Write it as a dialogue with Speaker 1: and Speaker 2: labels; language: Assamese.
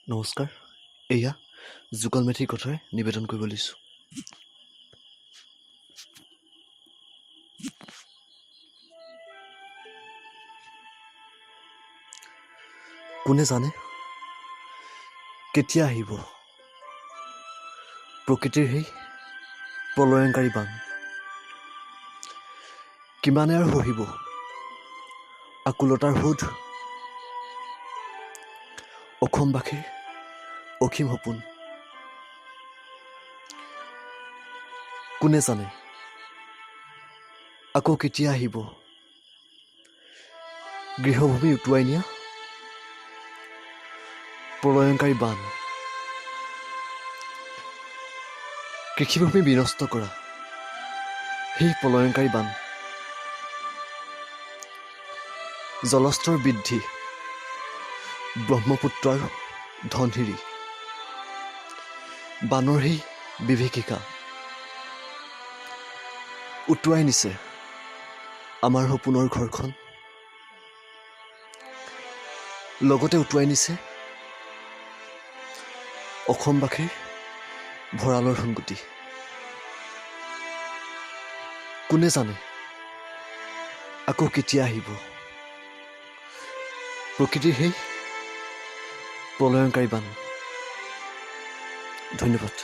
Speaker 1: নমস্কাৰ, এয়া যুগল মেধিৰ কথাৰে নিবেদন কৰিব লৈছোঁ। কোনে জানে কেতিয়া আহিব প্ৰকৃতিৰ সেই প্ৰলয়ংকাৰী বান। কিমানে আৰু সহিব আকুলতাৰ সোঁত, অসমবাসীৰ অসীম সপোন। কোনে জানে আকৌ কেতিয়া আহিব গৃহভূমি উটুৱাই নিয়া প্ৰলয়ংকাৰী বান, কৃষিভূমি বিনষ্ট কৰা সেই প্ৰলয়ংকাৰী বান, জলস্তৰ বৃদ্ধি ব্ৰহ্মপুত্ৰ আৰু ধনশিৰি বানৰ সেই বিভীষিকা উটুৱাই নিছে আমাৰ সপোনৰ ঘৰখন, লগতে উটুৱাই নিছে অসমবাসীৰ ভঁৰালৰ সোণগুটি। কোনে জানে আকৌ কেতিয়া আহিব প্ৰকৃতিৰ সেই প্ৰলয়ংকাৰী বান। ধন্যবাদ।